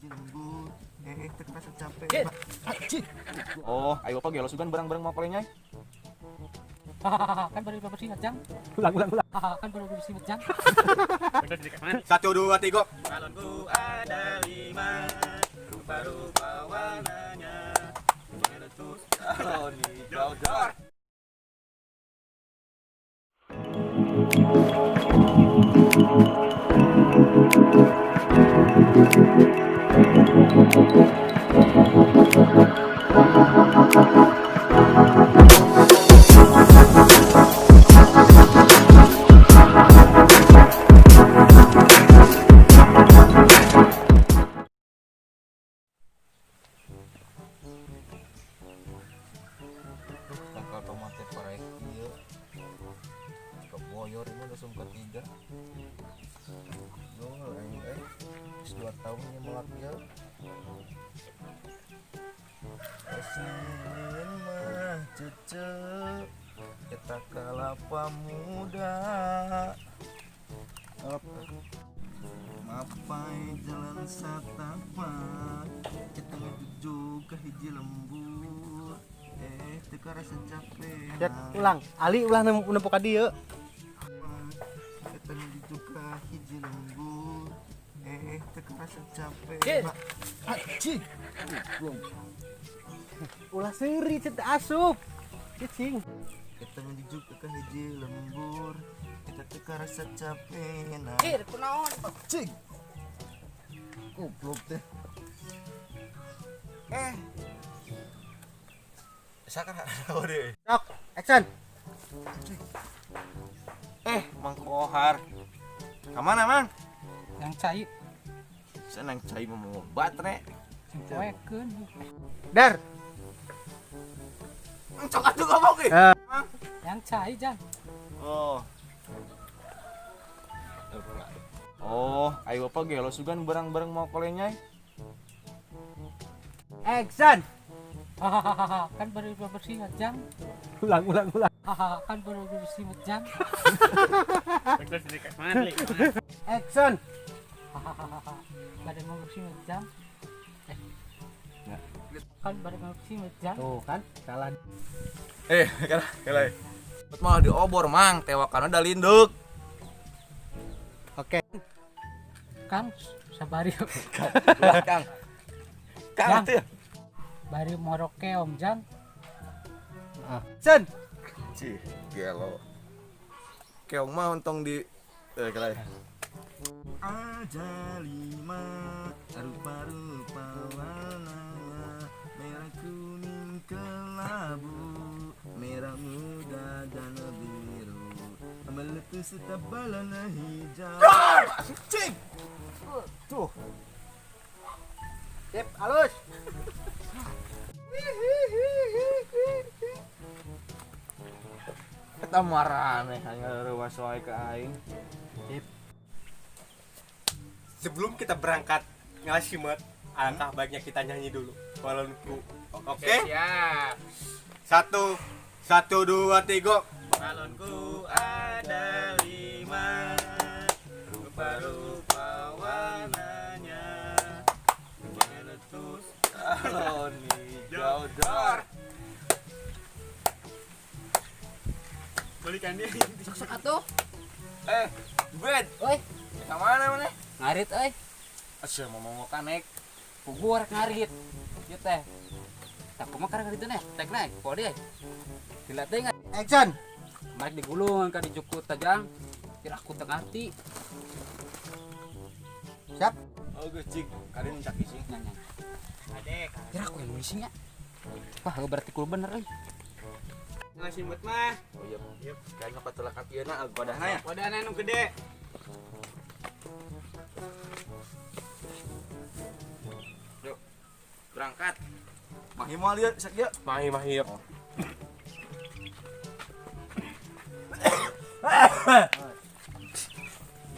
Hiji lembur. Eh, teu kerasa capek. Cit. Anjing. Oh, ayo bapak gelo sugan barang-barang mau palenya. Kan baru bersih jang. Ulang, ulang, ulang. Kan baru bersih jang. Satu, dua, tiga. Balonku ada lima, rupa-rupa warnanya. Meletus balon hijau dor. Tangkal tomatnya parah ieu. Keboyor ini udah sum ketiga. Duh, aing eh. Geus 2 tahun nya melak ieu. Asin mah cece eta kalapa muda. Up. Mapai jalan satapak kita ngejujuk ke hiji lembur. Eh, teu karasa capek. Cek, ulang. Ali ulah nempo ka dieu. Kita ngejujuk ke hiji lembur. Eh, teu karasa capek. Cit. Anjing. Belum. Ulah seuri cet asup. Cicing. Kita ngejujuk ke hiji lembur. Kita teu karasa capek. Nah, Cir, kunaon? anjing. Goblok teh. Eh. Sakar deh. Sok, action. Eh, Mang Kohar. Kamana, Mang? Yang cai, Senang cai mau baterai. sing poekeun. Dar. Cok atuh ngomong ge. Eh. Yang cai jang. Oh. Oh, ayo bapak gelo sugan barang-barang mau kolenya. Action. Kan baru bersih jang. Ulang, ulang, ulang. Kan baru bersih jang. Action. Baru mau bersih jang. Eh. Kan baru mau bersih jang. Tuh kan, salah. Eh, kalah, kalah. Malah diobor, Mang. Tewakan udah linduk. Oke. Kang, sabari. Ulah, Kang. Kang Jang. tuh. Bari morok keong jang. Action. Cih, gelo. Keong mah untung di kalah. Ada lima rupa-rupa warnanya, merah kuning kelabu, merah muda dan biru, meletus balon hijau. Cing. Tuh. Sip, halus. Eta marane hanya reuwas wae ka aing. Sip. Sebelum kita berangkat ngasimet, alangkah baiknya kita nyanyi dulu. Balonku. Oke? Siap. Satu, satu, dua, tiga. Balonku ada lima, rupa-rupa warnanya. Meletus Balon hijau dor. Balikan dia. Sok-sok atuh. Eh, Bet. Oi, Ka mana mana? ngarit euy. Asa mau mau kanek. Puguh rek ngarit. Ieu teh. Tak kumaha karek ngarit teh? Tek naik, poe deui. Dilatih nggak? Action. Marek digulung ka dijukut tajang. Kira aku teu ngarti. Siap. Oh, geus cik, kalian cak ising. Nanya. Adek. Kira aku yang nulisnya. Wah, berarti kudu bener euy. Ngasimet mah. Oh iya. Kayaknya patulakan ieu na wadahna ya. Wadahna nu gede. Yuk. Berangkat. Mahi moal ieu sak ieu. Mahi, mahi.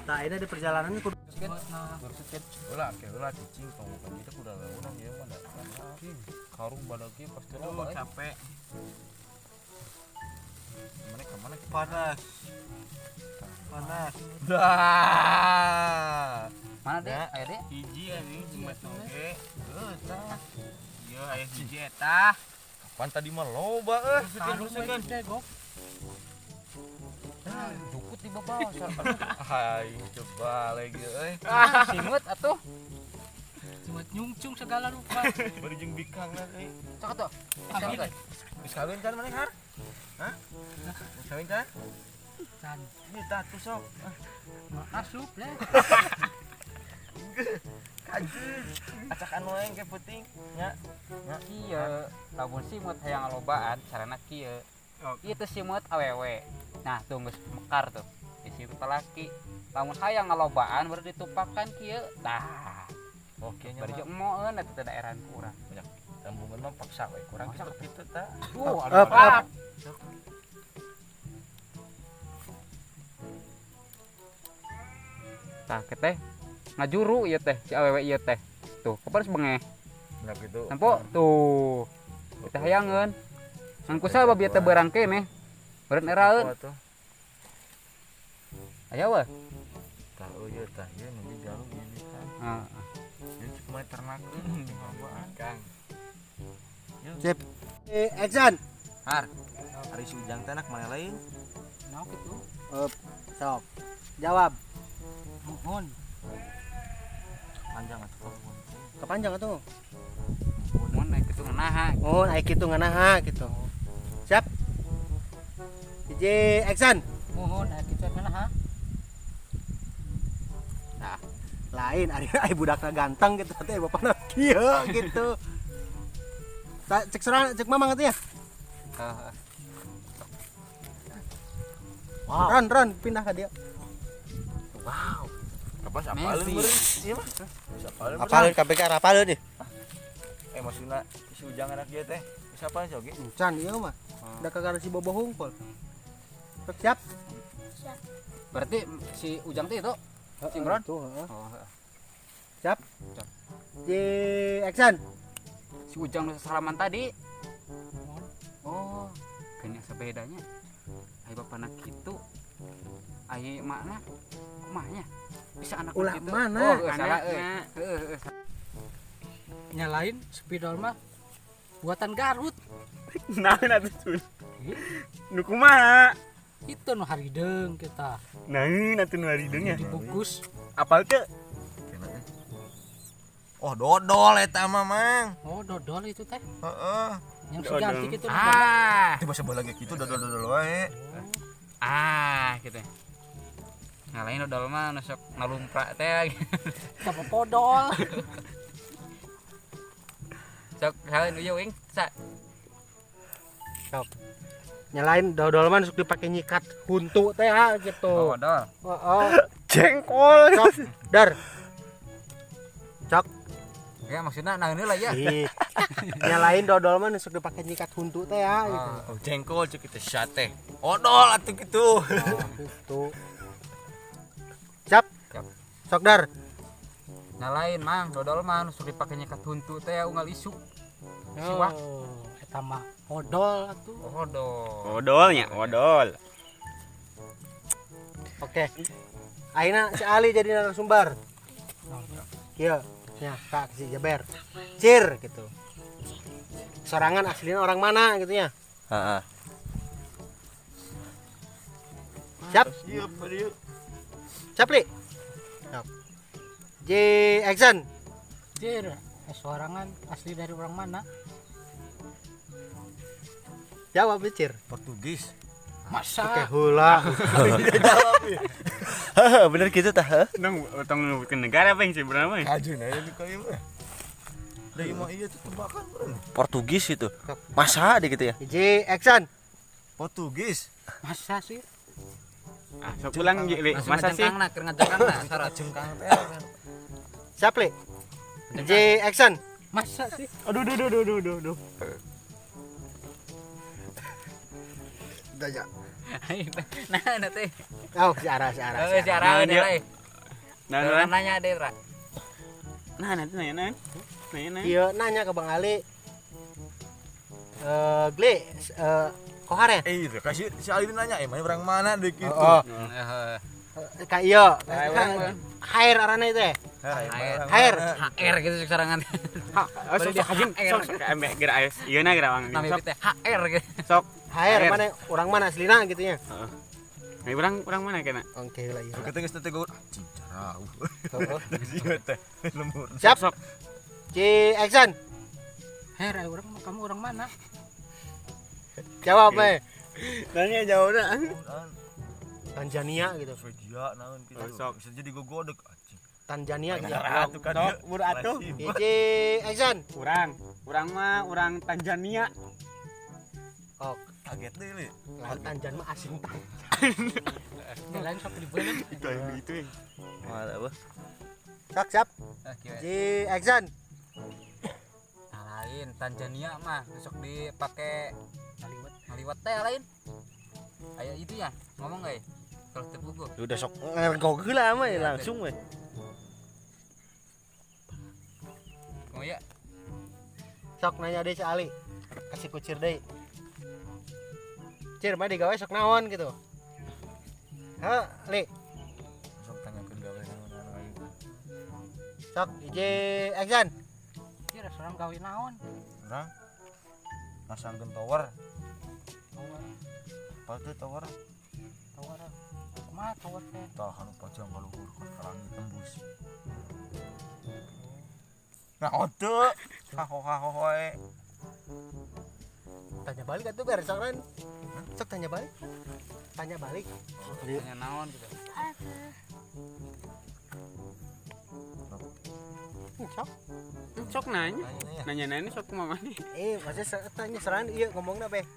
Nah, ini di perjalanan kudu Ulah, ke ulah cicing tong bukan kita kudu launan ieu mah da. Karung badag ieu pasti loba. Capek. Mana ka mana kita? Panas. Panas. Dah. Mana deh? Aya deh. Hiji anjing simeut oge. Heuh tah. Ieu aya hiji eta. Kapan tadi mah loba euy. Teruskeun. Jukut di bawah. Aing coba lagi euy. Simeut atuh. Simeut nyungcung segala rupa. Bari jeung bikangna euy. Cok atuh. Kawin. Geus kawin kan maneh har? Hah? Geus kawin kan? Can. Ini tatu sok. Asup deh. Kaji. Acakan wae engke peuting nya. Nya kieu, lamun simeut hayang lobaan carana kieu. Ieu teh simeut awewe. Nah, tuh geus mekar tuh. Di simeut laki. Lamun hayang ngalobaan baru ditupakan kieu. Tah. Oke nya. Bari jeung emoeun eta teh daerahan ku urang. Banyak tambungan mah paksa we kurang kitu tah. Duh, Up, up. Tah teh ngajuru ieu teh si awewe ieu teh. Tuh, kapan bengeh. Nah gitu. Nampo tuh. Kita hayangeun. Ngan kusaha babi teh beurang keneh. Beureun eraeun. Aya we. Tah euy tah ieu nu di jalur ieu kan. Heeh. Ieu cuk mah ternakeun di lobaan. Kang. Sip. Action. Har. Ari si Ujang teh anak mana lain? Naon kitu? Sok. Jawab. Mohon. Panjang atuh kamu. Kepanjang atuh. Mun naik kitu nganaha. Oh, naik kitu nganaha gitu. Siap. Hiji action. Mohon aya kitu nganaha. Nah, lain ari ari budakna ganteng gitu teh bapakna kieu gitu. Cek serang cek mamang atuh ya. Heeh. Wow. Ron, Ron pindah ke dia. Wow. Kapan sapaleun meureun ieu mah? Sapaleun. Apaleun KPK rapaleun deh. Maksudna si Ujang anak dia teh. Geus apaleun si oge? Encan ieu mah. Da kagak si bobo hungkul. Siap? Siap. Berarti si Ujang teh itu si Imron? Itu, heeh. Oh, heeh. Siap? Siap. Di action. Si Ujang nu salaman tadi. Oh, kayaknya sepedanya. Ai bapana kitu. Ai makna kumahnya? Bisa anak ulah kitu. mana? Oh, salah euy. Heeh. Nyalain spidol mah buatan Garut. Naon atuh Sun? Nu kumaha? Itu nu harideung kita. Naon atuh nu harideung nya? Dibungkus. Apal teu? Oh, dodol eta mah, Mang. Oh, dodol itu teh. Heeh. Yang si ganti gitu. Ah. Itu bahasa bola gitu dodol-dodol wae. Ah, gitu. Ngalahin dodol mah nu sok ngalumprak teh. Sama podol. Sok haeun ieu wing sa. Sok. Nyalain dodol mah sok dipake nyikat huntu teh ha gitu. Dodol. Heeh. Jengkol. Sok, dar. Cok. Ya maksudna naeun heula ya. Nyalain dodol mah sok dipake nyikat huntu teh ya gitu. Oh, jengkol cek kita sate. Odol atuh kitu. Oh, gitu. Siap. Siap. Sok dar. Nyalain Mang, dodol mah nu sok dipake nyikat huntu teh unggal isuk. Siwak. Oh, eta mah odol atuh. Odol. Odolnya, odol. Oke. Ayeuna si Ali jadi narasumber. Kieu. Ya, Kak si Jaber. Cir gitu. Sorangan aslinya orang mana gitu ya. Heeh. Siap? Siap, siap. Siap, Li? Siap. J action. Cir, sorangan asli dari orang mana? Jawab Cir. Portugis. Masa? Oke, heula. Jawab. Heeh, bener gitu tah. Dong, utang ke negara apa yang sebenarnya mah? Kajun aya di ka ieu mah. Da ieu mah ieu tuh tebakan beureun. Portugis itu. Masa deh gitu ya? J action. Portugis. Masa sih? Ah, sok ulang Li. Masa sih? Ngajengkangna, keur ngajengkangna syarat. Jengkang teh. Siap, Li? J action. Masa sih? Aduh, duh, duh, duh, duh, duh, duh. Daya. Nah, nah teh. Oh, si arah, si arah. Oh, si arah Nah, deh. Nah, nah, nanya deh, Ra. Nah, nanti nanya, nanya. Nanya, nanya. Iya, nanya ke Bang Ali. Gle, kohar ya? Itu kasih si Ali nanya, emang orang mana deh gitu. Oh, Heeh. Ka iya. Hair arana itu ya? HR. HR gitu cek sorangan. Oh, sok sok hajin sok sok embe geura aya ieu na geura wang. Nami Sok teh HR gitu. sok. HR mana orang mana aslina gitu nya. Heeh. Nah, urang mana kena? Oke lah iya. Kita geus teh gue anjing carau. Ieu teh lembur. Siap. Sok. Ci action. Her, orang kamu orang mana? Jawab eh. Nanya jawabna. Tanzania gitu. Swedia naon gitu. Sok. Bisa jadi gogodeg anjing. Tanzania gitu. Atuh kan. Sok buru atuh. Hiji action. Urang mah urang Tanzania. Oh, Kaget deh li. lain Tanzan mah asing Lain sok dibeuleum. Itu aya begitu ya. Mana apa? Sok siap. Ah, kieu. Hiji action. Nah, lain Tanzania mah sok dipake ngaliwet teh lain. Ayo itu ya, ngomong euy. Kalau teu puguh. Udah sok ngergog heula mah ya, langsung we. Oh ya, Sok nanya deui si Ali. Kasih kucir deui. Cir mah digawe sok naon gitu. Heh, Li. Sok tanyakeun gawe naon anu aing. Sok hiji action. Kira seorang gawe naon? Urang masangkeun tower. Tower, Apa tuh tower? tower. Kumaha tower teh? Tah anu pajang ka luhur ka langit tembus. Nah, teu. Haho-haho wae. Tanya balik atuh biar sok kan. Sok tanya balik. Tanya balik. tanya naon gitu. Sok. Sok nanya. Nanya-nanya sok kumaha maneh. Eh, maksudnya tanya serangan iya ngomongna be.